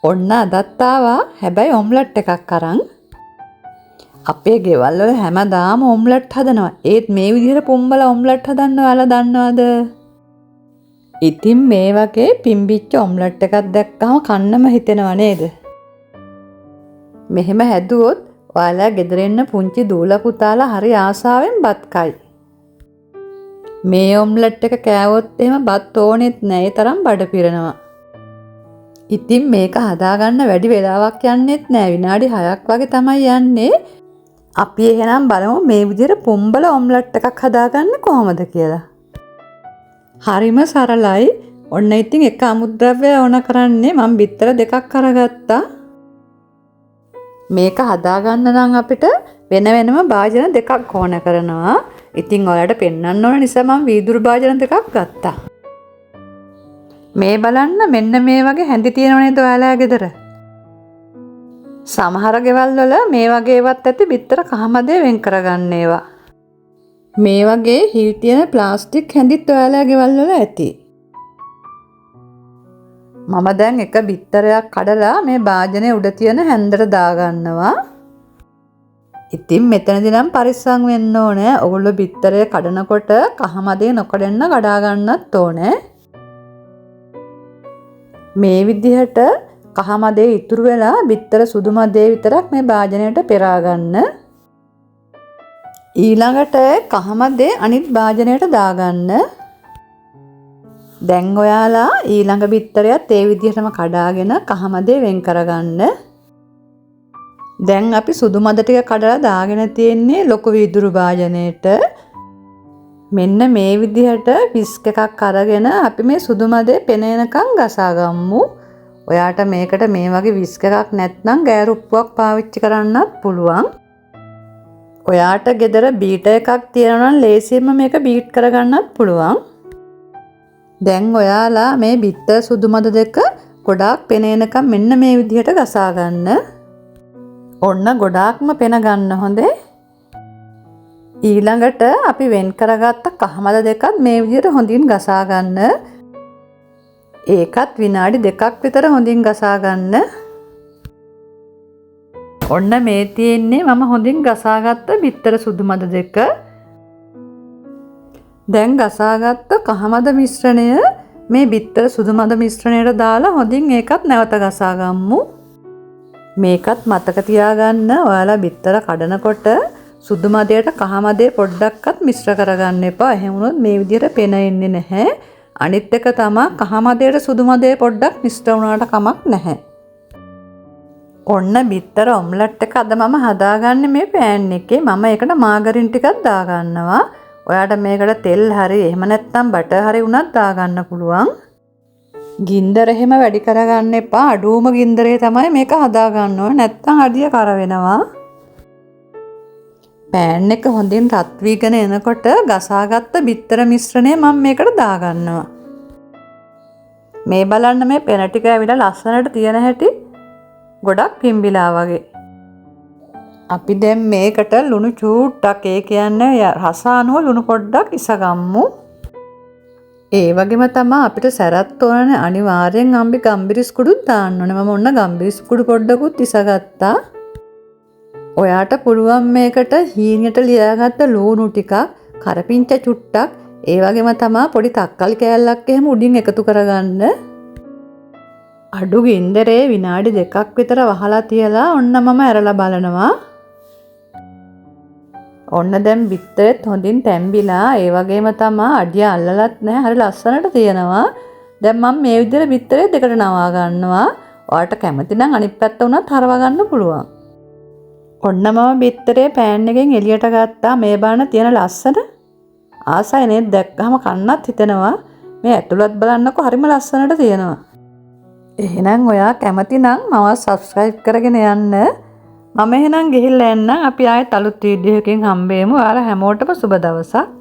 ඔන්න අදත් ආවා හැබැයි ඔම්ලට් එකක් අරන්. අපේ ගෙවල් වල හැමදාම ඔම්ලට් හදනවා. ඒත් මේ විදිහට පුම්බලා ඔම්ලට් හදන්න ඔයාලා දන්නවද? ඉතින් මේ වගේ පිම්බිච්ච ඔම්ලට් එකක් දැක්කම කන්නම හිතෙනව නේද? මෙහෙම හැදුවොත් ඔයාලා ගෙදර ඉන්න පුංචි දූලා පුතාලා හරි ආසාවෙන් බත් කයි. මේ ඔම්ලට් එක කෑවොත් එහෙම බත් ඕනෙත් නෑ. ඒ තරම් බඩ පිරෙනවා. ඉතින් මේක හදාගන්න වැඩි වෙලාවක් යන්නෙත් නෑ. විනාඩි 6ක් වගේ තමයි යන්නේ. අපි එහෙනම් බලමු මේ විදිහට පුම්බල ඔම්ලට් එකක් හදාගන්න කොහොමද කියලා. හරිම සරලයි. ඔන්න ඉතින් එක අමුද්‍රව්‍ය ඕන කරන්නේ මම බිත්තර දෙකක් අරගත්තා. මේක හදාගන්න නම් අපිට වෙන වෙනම භාජන දෙකක් ඕන කරනවා. ඉතින් ඔයාලට පෙන්වන්න ඕන නිසා මම වීදුරු භාජන දෙකක් ගත්තා. මේ බලන්න මෙන්න මේ වගේ හැඳි තියෙනව නේද ඔයාලා ගෙදර? සමහර ගෙවල් වල මේ වගේ ඒවත් ඇති බිත්තර කහමදේ වෙන් කරගන්න ඒවා. මේ වගේ හිල් තියෙන ප්ලාස්ටික් හැඳිත් ඔයාලා ගෙවල් වල ඇති. මම දැන් එක බිත්තරයක් කඩලා මේ භාජනයේ උඩ තියෙන හැන්දට දාගන්නවා. ඉතින් මෙතනදී නම් පරිස්සම් වෙන්න ඕනේ. ඔයගොල්ලෝ බිත්තරය කඩනකොට කහමදේ නොකඩෙන්න කඩා ගන්නත් ඕනේ. මේ විදිහට කහමදේ ඉතුරු වෙලා බිත්තර සුදු මදේ විතරක් මේ භාජනයට පෙරා ගන්න. ඊළඟට කහමදේ අනිත් භාජනයට දාගන්න. දැන් ඔයාලා ඊළඟ බිත්තරයත් ඒ විදිහටම කඩාගෙන කහමදේ වෙන් කරගන්න. දැන් අපි සුදු මද ටික කඩලා දාගෙන තියෙන්නේ ලොකු වීදුරු භාජනයට. මෙන්න මේ විදිහට විස්ක් එකක් අරගෙන අපි මේ සුදු මදේ පෙන එනකන් ගසා ගමු. ඔයාට මේකට මේ වගේ විස්ක් එකක් නැත්නම් ගෑරුප්පුවක් පාවිච්චි කරන්නත් පුළුවන්. ඔයාට ගෙදර බීටර් එකක් තියෙනවා නම් ලේසියෙන්ම මේක බීට් කරගන්නත් පුළුවන්. දැන් ඔයාලා මේ බිත්තර සුදු මද දෙක ගොඩාක් පෙන එනකන් මෙන්න මේ විදිහට ගසා ගන්න. ඔන්න ගොඩාක්ම පෙන ගන්න හොඳේ. ඊළඟට අපි වෙන් කරගත්ත කහමද දෙකත් මේ විදිහට හොඳින් ගසා ගන්න. ඒකත් විනාඩි දෙකක් විතර හොඳින් ගසා ගන්න. ඔන්න මේ තියෙන්නේ මම හොඳින් ගසාගත්ත බිත්තර සුදු මද දෙක. දැන් ගසාගත්ත කහමද මිශ්‍රණය මේ බිත්තර සුදු මද මිශ්‍රණයට දාලා හොඳින් ඒකත් නැවත ගසා ගමු. මේකත් මතක තියාගන්න ඔයාලා බිත්තර කඩනකොට සුදු මදයට කහමදේ පොඩ්ඩක්වත් මිශ්‍ර කරගන්න එපා. එහෙම වුණොත් මේ විදිහට පෙන එන්නේ නැහැ. අනිත් එක තමා කහමදයට සුදු මදේ පොඩ්ඩක් මිශ්‍ර වුණාට කමක් නැහැ. ඔන්න බිත්තර ඔම්ලට් එක අද මම හදාගන්නේ මේ පෑන් එකේ. මම ඒකට මාගරින් ටිකක් දාගන්නවා. ඔයාට මේකට තෙල් හරි එහෙම නැත්නම් බටර් හරි වුණත් දාගන්න පුළුවන්. ගින්දර එහෙම වැඩි කරගන්න එපා. අඩුවම ගින්දරේ තමයි මේක හදාගන්න ඕනේ. නැත්නම් අඩිය කර වෙනවා. පෑන් එක හොඳින් රත් වීගෙන එනකොට ගසාගත්ත බිත්තර මිශ්‍රණය මම මේකට දාගන්නවා. මේ බලන්න මේ පෙන ටික ඇවිල්ලා ලස්සනට තියෙන හැටි ගොඩක් පිම්බිලා වගේ. අපි දැන් මේකට ලුණු චූට්ටක්, ඒ කියන්නේ රස අනුව ලුණු පොඩ්ඩක් ඉසගම්මු. ඒ වගේම තමා අපිට සැරත් ඕනනේ අනිවාර්යෙන් අපි ගම්බිරිස් කුඩුත් දාන්න ඕනේ. මම ඔන්න ගම්බිරිස් කුඩු පොඩ්ඩකුත් ඉසගත්තා. ඔයාට පුළුවන් මේකට හීනයට ලියාගත්ත ලූණු ටිකක්, කරපිංච චුට්ටක්, ඒ වගේම තමා පොඩි තක්කලි කෑල්ලක් එහෙම උඩින් එකතු කරගන්න. අඩු ගින්දරේ විනාඩි දෙකක් විතර වහලා තියලා ඔන්න මම ඇරලා බලනවා. ඔන්න දැන් බිත්තරෙත් හොඳින් තැම්බිලා, ඒ වගේම තමා අඩිය අල්ලලත් නැහැ, හරි ලස්සනට තියෙනවා. දැන් මම මේ විදිහට බිත්තරේ දෙකට නවා ගන්නවා. ඔයාට කැමති නම් අනිත් පැත්ත උනත් හරවා ගන්න පුළුවන්. ඔන්න මම බිත්තරේ පෑන් එකෙන් එළියට ගත්තා. මේ බලන්න තියෙන ලස්සන. ආසයි නේද? දැක්කහම කන්නත් හිතෙනවා. මේ ඇතුළත් බලන්නකෝ හරිම ලස්සනට තියෙනවා. එහෙනම් ඔයා කැමති නම් මව සබ්ස්ක්‍රයිබ් කරගෙන යන්න. මම එහෙනම් ගිහිල්ලා එන්නම්. අපි ආයෙත් අලුත් වීඩියෝ එකකින් හම්බෙමු. ඔයාලා හැමෝටම සුබ දවසක්.